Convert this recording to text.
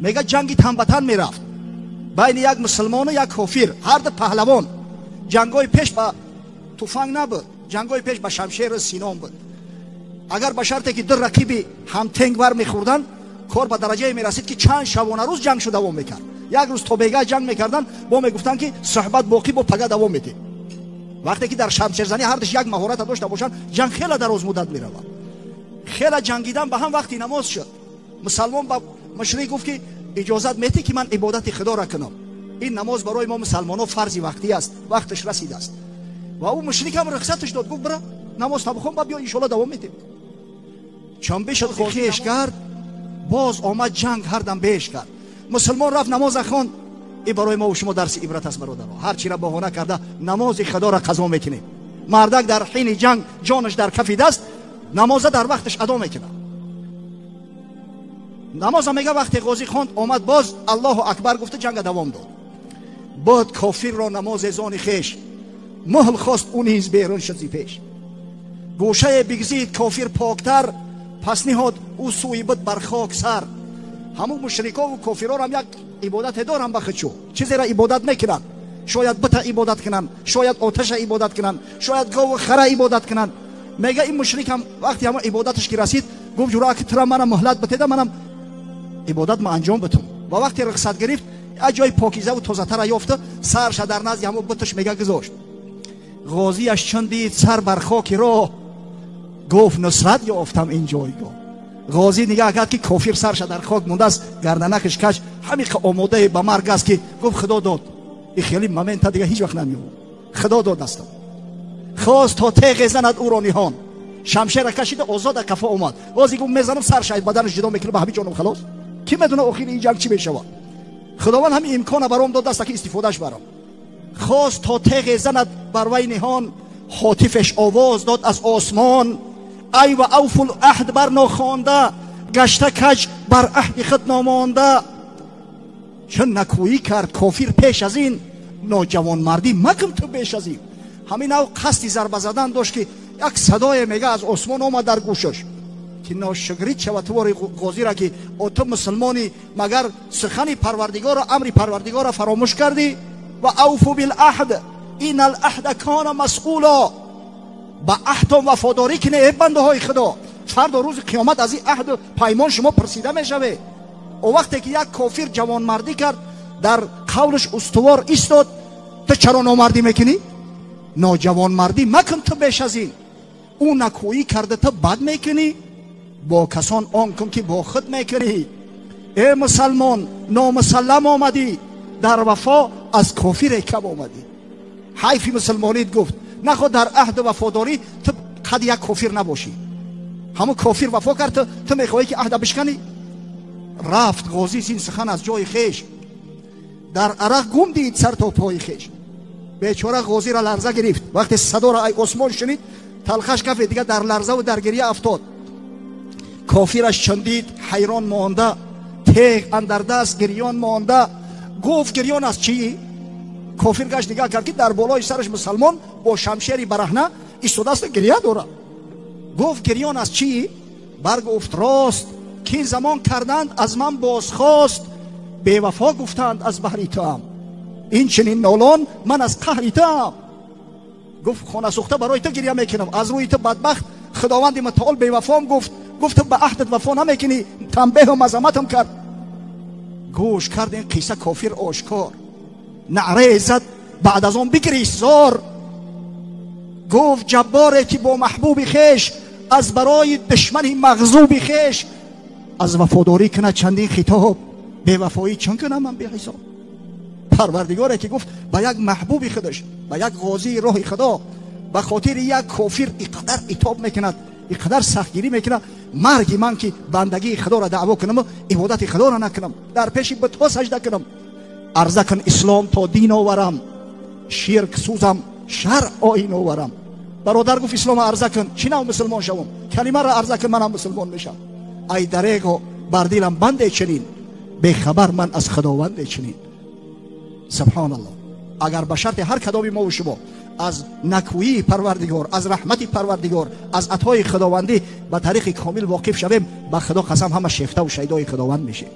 Мега ҷанги тан ба тан мерафт байни як мусулмону як кофир, ҳар ду паҳлавон. Ҷангҳои пеш ба туфанг набуд, ҷангҳои пеш ба шамшеру синон буд. Агар ба шарте ки ду рақиби ҳамтенг вар мехӯрданд, кор ба дараҷае мерасид, ки чанд шабона рӯз ҷангшу давом мекард. Як рӯз то бегаҳ ҷанг мекарданд, бо мегуфтанд, ки суҳбат боқӣ, бо пага давом медиҳем. Вақте ки дар шамшерзанӣ ҳардуш як маҳората дошта бошанд, ҷанг хеле дарозмуддат меравад. Хеле ҷангидан ба ҳам вақти намоз шуд. Мусалмон ба мушрик гуфт, ки иҷозат метӣ, ки ман ибодати худоро кунам? Ин намоз барои мо мусалмонҳо фарзи вақтӣ аст, вақташ расидааст. Ва ӯ мушрикам рухсаташ дод, гуфт: бира, намоз табихон, ба биё, иншоалло давом медиҳем. Чун бишуд хеш кард, боз омад ҷанг ҳардам беш кард. Мусулмон рафт, намоза хонд. Ин барои мо шумо дарси ибрат аст, бародаро. Ҳар чиро баҳона карда намози худоро қазо мекунем. Мардак дар ҳини ҷанг, ҷонаш дар кафи даст, намоза дар вақташ адо мекунад. Намоза, мега, вақте ғозӣ хонд, омад, боз Аллоҳу акбар гуфта, ҷанга давом дод. Буд кофирро намозе зони хеш, муҳл хост, ӯ низ берун шуд зи пеш. Гӯшае бигзид кофир поктар, пас ниҳод ӯ сӯи буд бар хок сар. Ҳамун мушрикову кофирорам як ибодате дорам ба худчу, чизеро ибодат мекунанд. Шояд бита ибодат кунанд, шояд оташа ибодат кунанд, шояд гову хара ибодат кунанд. Мега, ин мушрикам вақти ҳамон ибодаташ ки расид, гуфт: ҷура, ки тура манам муҳлат битеда, манам ибодат ма анҷом битум. Ва вақте рухсат гирифт, як ҷои покизаву тозатара ёфта, сарша дар назди ҳамон буташ, мега, гузошт. Ғозияш чун дид сар бар хоки роҳ, гуфт: нусрат ёфтам ин ҷойгоҳ. Ғозӣ нигаҳ кард, ки кофир сарша дар хок мондааст, гарданакаш кач, ҳамиқа омодаи ба марг аст, ки гуфт: худо дод, и хеле момента дига ҳеҷ вақт намеёбам, худо дод астам. Хост то теғе занад ӯро ниҳон, шамшера кашида, озода кафо омад. Ғозӣ гуфт: мезанам, сарша баданаш ҷудо мекунам, ба ҳамин ҷоном халос. Кӣ медона, охири ин ҷанг чӣ мешавад? Худованд ҳамин имкона баром додааст, ки истифодааш барам. Хост то теғе занад бар вай ниҳон, ҳотифеш овоз дод аз осмон: ай ва авфул аҳд бар нохонда, гашта каҷ, бар аҳди худ номонда. Чун накӯӣ кард кофир пеш аз ин, ноҷавонмардӣ макун ту беш аз ин. Ҳамин ав қасди зарба задан дошт, ки як садое, мега, аз осмон омад дар гӯшаш, ки ношукрит шавад тувори ғозира, ки о, ту мусулмонӣ, магар сухани парвардигоро, амри парвардигоро фаромӯш кардӣ? Ва авфу билаҳд ина алаҳда кона масъуло. Ба аҳдтон вафодорӣ кине, э бандаҳои худо, фардо рӯзи қиёмат аз ин аҳду паймон шумо пурсида мешавед. О, вақте ки як кофир ҷавонмардӣ кард, дар қавлаш устувор истод, ту чаро номардӣ мекунӣ? Ноҷавонмардӣ макун ту беш аз ин. Ӯ накӯӣ карда, ту бад мекунӣ. Бо касон он кун, ки бо худ мекунӣ. Э мусалмон, номусаллам омадӣ, дар вафо аз кофире кам омадӣ. Ҳайфи мусулмонит, гуфт, нахо дар аҳду вафодорӣ ту қад як кофир набошӣ. Ҳамун кофир вафо кард, ту мехоҳӣ, ки аҳда бишканӣ. Рафт ғозӣ зин сухан аз ҷои хеш, дар арақ гум дид сар то пои хеш. Бечора ғозиро ларза гирифт, вақте садоро ай осмон шунид, талхаш кафе дига, дар ларзаву дар гирья афтод. Кофираш чун дид ҳайрон монда, теғ андар даст, гирён монда, гуфт: гирён аз чӣ? Кофир гашт, нигаҳ кард, ки дар болои сараш мусалмон бо шамшери бараҳна истодааст, гирья дорад. Гуфт: гирён аз чӣ? Баргуфт: рост, ки замон карданд аз ман бозхост, бевафо гуфтанд, аз баҳри туам ин чунин нолон ман, аз қаҳри туам. Гуфт: хонасӯхта, барои ту гирья мекунам, аз рӯи ту бадбахт худованди мутаол бевафом гуфт, гуфт ба аҳдат вафо намекунӣ, танбеҳу мазаматам кард. Гӯш кард ин қисса кофир ошкор, наърае зад, баъд аз он бигирист зор. Гуфт: ҷабборе, ки бо маҳбуби хеш аз барои душмани мағзуби хеш аз вафодорӣ кунад чандин хитоб, бевафоӣ чун кунам ман беҳисоб? Парвардигоре, ки гуфт, ба як маҳбуби худаш, ба як ғозии роҳи худо ба хотири як кофир иқадар итоб мекунад, иқадар сахтгирӣ мекунад, марги ман, ки бандагии худоро даъво кунаму ибодати худоро накунам, дар пеши бутҳо сажда кунам. Арза кун ислом, то дин оварам, ширк сӯзам, шаръ оин оварам. Бародар гуфт: ислома арза кун, чӣ нав мусулмон шавам? Калимаро арза кун, манам мусулмон мешавам. Ай дарего, бар дилам банде чунин, бехабар ман аз худованде чунин. Субҳоналлоҳ. Агар ба шарти ҳар кадоми мову шумо аз накӯии парвардигор, аз раҳмати парвардигор, аз атои худовандӣ ба тариқи комил воқиф шавем, ба худо қасам, ҳама шефтаву шайдои худованд мешем.